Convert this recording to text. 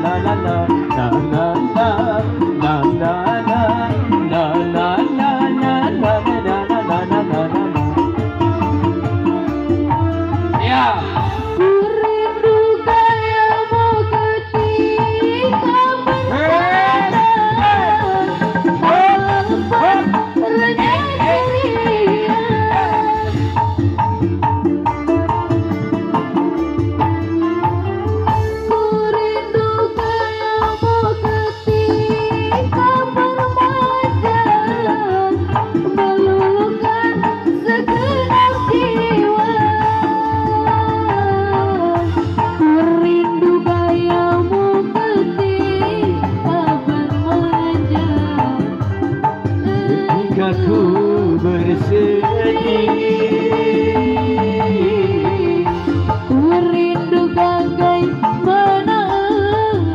La la la la la la la la la la la la la la la la la la la. Ya. Ku rindu gayamu ketika berjalan tanpa renyah ceria. Ku rindu gayamu ketika bermanja, meluluhkan segenap jiwa. Ku rindu gayamu ketika bermanja, Ketika ku bersedih.